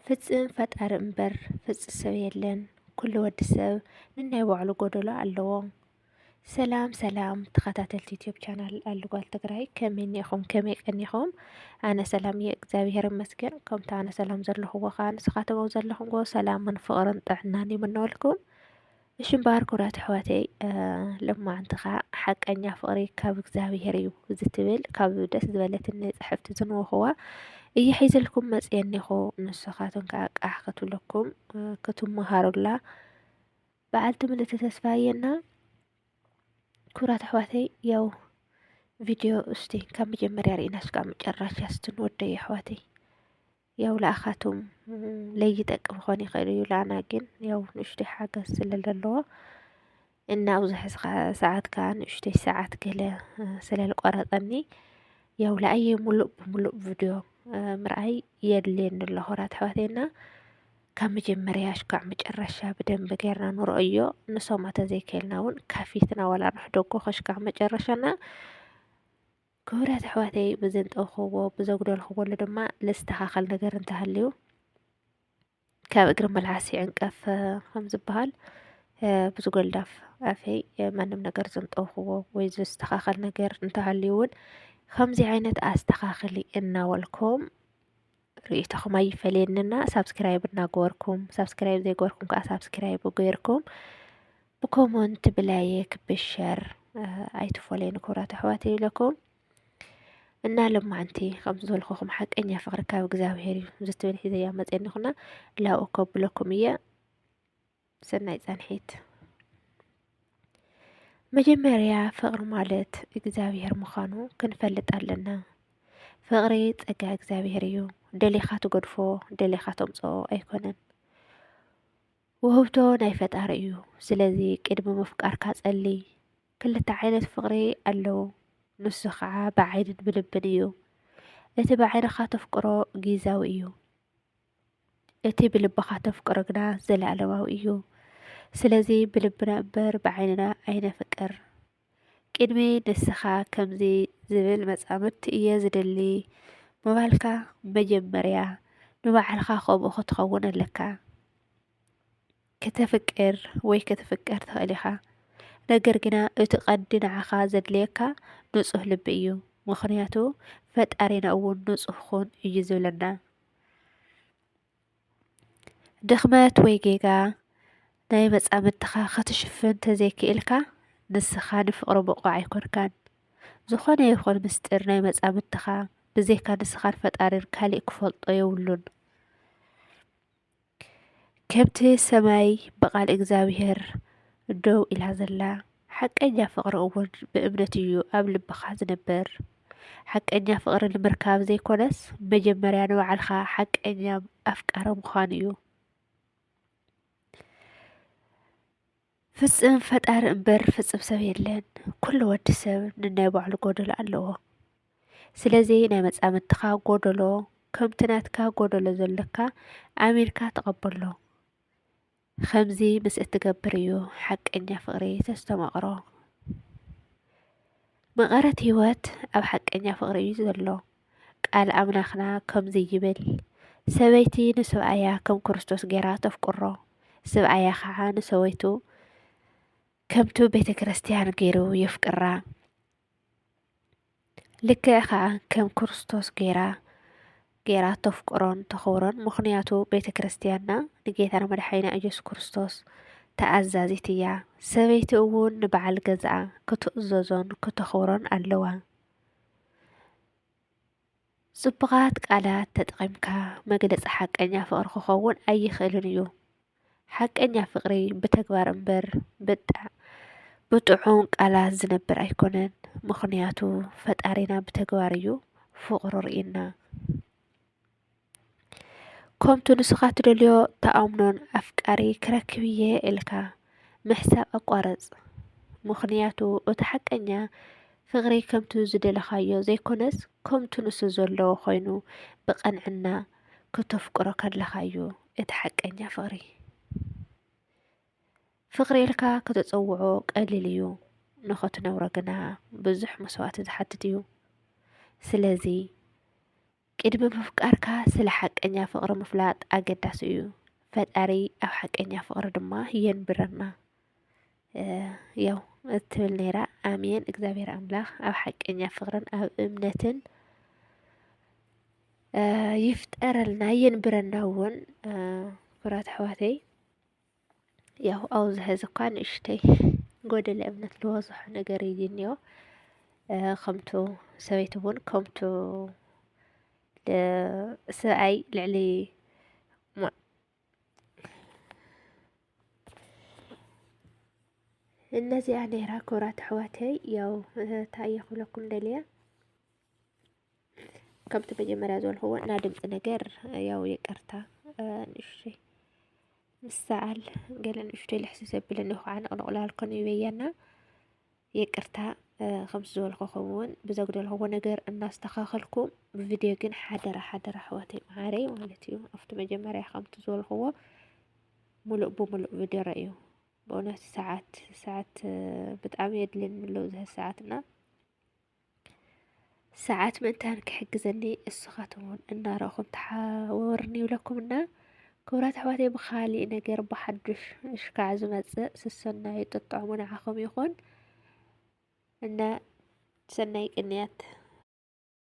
ፍጽም ፈጣሪ እምበር ፍጽም ሰብ የለን። ኩሉ ወዲ ሰብ ንናይ ባዕሉ ጎደሎ ኣለዎ። ሰላም ሰላም ተኸታተልቲ ዩትዩብ ቻናል ኣሉ ጓል ትግራይ፣ ከመይ እኒኹም? ከመይ ቀኒኹም? ኣነ ሰላም እየ፣ እግዚኣብሔር ይመስገን። ከምቲ ኣነ ሰላም ዘለኹዎ ኸዓ ንስኻትኩም ኣብ ዘለኹምዎ ሰላምን ፍቕርን ጥዕናን ይምነወልኩም። እሺ እምበኣር ክቡራት ኣሕዋተይ፣ እ፣ ሎማዓንቲ ኸዓ ሓቀኛ ፍቕሪ ካብ እግዚኣብሔር እዩ ዝትብል ካብ ደስ ዝበለትኒ ጽሕፍቲ ዝንወኽዋ እየ ሒዘልኩም መጽየ እኒኹ። ንስኻትኩም ከዓ ቃሕ ክትብለኩም፣ እ፣ ክትመሃሩላ በዓልቲ ምልእቲ ተስፋ እየና። ክቡራት ኣሕዋተይ፣ ያው ቪድዮ እስቲ ካብ መጀመርያ ርኢና እስካብ መጨረሻ እስቲ ንወደዮ ኣሕዋተይ። ያው ለኣኻትኩም ለይጠቅም ክኾን ይኽእል እዩ፣ ለኣና ግን ያው ንእሽተይ ሓገዝ ስለ ዘለዎ እና ኣብዚ ሕዚ ኸ-፣ ሰዓት ከዓ ንእሽተይ ሰዓት ገለ፣ እ፣ ስለ ዝቆረጸኒ ያው ለኣየ ሙሉእ ብሙሉእ ቪድዮ፣ እ፣ ምርኣይ የድልየኒ ኣሎ። ክቡራት ኣሕዋተይና ካብ መጀመርያ እስካዕ መጨረሻ ብደንቢ ጌርና ንርኦዮ። ንሰምዖ ተዘይከልና እውን ከፊትና ዋላ ንሕደጎ ከሽካዕ መጨረሻና። ክቡራት ኣሕዋተይ፣ ብዘንጠውኽዎ ብዘጉደልኽዎ ኣሎ ድማ ልስተኻኸል ነገር እንተሃልዩ ካብ እግሪ መልሓስ ይዕንቀፍ፣ እ፣ ከም ዝበሃል፣ እ፣ ብዝጎልዳፍ ኣፈይ፣ እ፣ ማንም ነገር ዘንጠውኽዎ ወይ ዝስተኻኸል ነገር እንተሃልዩ እውን ከምዚ ዓይነት ኣስተኻኽሊ እናበልኩም ርእይቶኹም ኣይፈለየንና። ሳብስክራይብ እናገበርኩም፣ ሳብስክራይብ ዘይገበርኩም ከዓ ሳብስክራይብ ገይርኩም ብኮመንት ብላይክ ብሸር፣ እ፣ ኣይትፈለየኒ ክቡራት ኣሕዋት ይብለኩም። እና ሎማዓንቲ ከምዚ ዝበልኩኹም ሓቀኛ ፍቕሪ ካብ እግዚኣብሔር እዩ ዝትብል ሒዘያ መፅየ እኒኹና ላኡ ከብለኩም እየ። ሰናይ ፃንሒት። መጀመርያ ፍቕሪ ማለት እግዚኣብሔር ምዃኑ ክንፈልጥ ኣለና። ፍቕሪ ጸጋ እግዚኣብሔር እዩ። ደሊኻ ትገድፎ፣ ደሊኻ ተምጽኦ ኣይኮነን። ውህብቶ ናይ ፈጣሪ እዩ። ስለዚ ቅድሚ ምፍቃርካ ጸሊ። ክልተ ዓይነት ፍቕሪ ኣለዉ። ንሱ ኸዓ ብዓይንን ብልብን እዩ። እቲ ብዓይንኻ ተፍቅሮ ጊዛዊ እዩ። እቲ ብልብኻ ተፍቅሮ ግና ዘለኣለማዊ እዩ። ስለዚ ብልብና እምበር ብዓይንና ኣይነፍቅር። ቅድሚ ንስኻ ከምዚ ዝብል መጻምድቲ እየ ዝደሊ ምባልካ መጀመርያ ንባዕልኻ ከምኡ ክትኸውን ኣለካ። ከተፍቅር ወይ ክትፍቀር ትኽእል ኢኻ። ነገር ግና እቲ ቀንዲ ንዓኻ ዘድልየካ ንጹህ ልቢ እዩ። ምኽንያቱ ፈጣሪና እውን ንጹህ ኩን እዩ ዝብለና። ድኽመት ወይ ጌጋ ናይ መጻምድትኻ ክትሽፍን ተዘይክኢልካ፣ ንስኻ ንፍቕሪ ብቑዕ ኣይኮንካን። ዝኾነ ይኹን ምስጢር ናይ መጻምድትኻ ብዘይካ ንስኻን ፈጣሪን ካሊእ ክፈልጦ የብሉን። ከምቲ ሰማይ ብቓል እግዚኣብሔር ደው ኢላ ዘላ፣ ሓቀኛ ፍቕሪ እውን ብእምነት እዩ ኣብ ልብኻ ዝነብር። ሓቀኛ ፍቕሪ ንምርካብ ዘይኮነስ፣ መጀመርያ ንባዕልኻ ሓቀኛ ኣፍቃሪ ምዃን እዩ። ፍጽም ፈጣሪ እምበር ፍጽም ሰብ የለን። ኩሉ ወዲ ሰብ ንናይ ባዕሉ ጎደሎ ኣለዎ። ስለዚ ናይ መጻምድትኻ ጎደሎ ከምቲ ናትካ ጎደሎ ዘሎካ ኣሚንካ ተቐበሎ። ከምዚ ምስ እትገብር እዩ ሓቀኛ ፍቕሪ ተስተማቕሮ። መቐረት ህይወት ኣብ ሓቀኛ ፍቕሪ እዩ ዘሎ። ቃል ኣምላኽና ከምዚ ይብል፣ ሰበይቲ ንሰብኣያ ከም ክርስቶስ ገይራ ተፍቅሮ፣ ሰብኣያ ኸዓ ንሰበይቱ ከምቱ ቤተ ክርስቲያን ገይሩ የፍቅራ። ልክዕ ኸዓ ከም ክርስቶስ ገይራ፣ ገይራ ተፍቅሮን ተኸብሮን። ምኽንያቱ ቤተ ክርስቲያንና ንጌታና መድሓኒና ኢየሱስ ክርስቶስ ተኣዛዚት እያ። ሰበይቲ እውን ንበዓል ገዝኣ ክትእዘዞን ክተኽብሮን ኣለዋ። ጽቡቓት ቃላት ተጠቒምካ መግለጺ ሓቀኛ ፍቕሪ ክኸውን ኣይኽእልን እዩ። ሓቀኛ ፍቕሪ ብተግባር እምበር ብጣ-፣ ብጥዑም ቃላት ዝነብር ኣይኮነን። ምኽንያቱ ፈጣሪና ብተግባር እዩ ፍቕሩ ርእየና። ከምቱ ንስኻ ትደልዮ፣ ትኣምኖን ኣፍቃሪ ክረክብ እየ ኢልካ ምሕሳብ ኣቋርጽ። ምኽንያቱ እቲ ሓቀኛ ፍቕሪ ከምቱ ዝደለኻዮ ዘይኮነስ፣ ከምቱ ንሱ ዘለዎ ኮይኑ ብቐንዕና ክተፍቅሮ ከለኻ እዩ እቲ ሓቀኛ ፍቕሪ። ፍቕሪ ኢልካ ከተጸውዖ ቀሊል እዩ፣ ንኸትነብሮ ግና ብዙሕ መስዋእቲ ዝሓትት እዩ። ስለዚ ቅድሚ ምፍቃርካ ስለ ሓቀኛ ፍቕሪ ምፍላጥ ኣገዳሲ እዩ። ፈጣሪ ኣብ ሓቀኛ ፍቕሪ ድማ የንብረና። ያው እትብል ነይራ። ኣሜን። እግዚኣብሔር ኣምላኽ ኣብ ሓቀኛ ፍቕርን ኣብ እምነትን ይፍጠረልና፣ የንብረና እውን። ክብራት ኣሕዋተይ፣ ያው ኣብዚ ሕዚ እኳ ንእሽተይ ጎደለ እምነት ዝበዝሖ ነገር እዩ ዝኒኦ። ከምቱ ሰበይቲ እውን ከምቱ ሰብኣይ ልዕሊ እነዚኣ ነይራ። ክብራት ኣሕዋተይ፣ ያው እንታይ እየ ክብለኩም ደልየ፣ ከምቲ መጀመርያ ዝበልክዎ እና ድምፂ ነገር ያው ይቅርታ፣ ንእሽተይ ምሰኣል ገለ ንእሽተይ ልሕሲ ዘብለኒ ከዓ ንቕንቕላልኮን ይበየና። ይቅርታ። ከምቲ ዝበልኩኹም እውን ብዘጉደልክዎ ነገር እናስተኻኸልኩ ብቪድዮ ግን ሓደራ ሓደራ ኣሕዋተይ መሃረይ ማለት እዩ። ኣብቲ መጀመርያ ከምቲ ዝበልክዎ ሙሉእ ብሙሉእ ቪድዮ ረእዩ። ብእውነት ሰዓት ሰዓት ብጣዕሚ የድልየኒ ኣሎ እዚ ሰዓት እና ሰዓት ምእንታን ክሕግዘኒ እስኻትኩም እውን እናረእኹም ተሓወርኒ ይብለኩም እና ክብራት ኣሕዋተይ ብኻሊእ ነገር ብሓዱሽ እሽካዕ ዝመፅእ ስሰናዩ ጥጥዕሙ ንዓኹም ይኹን። እና ሰናይ ቅንያት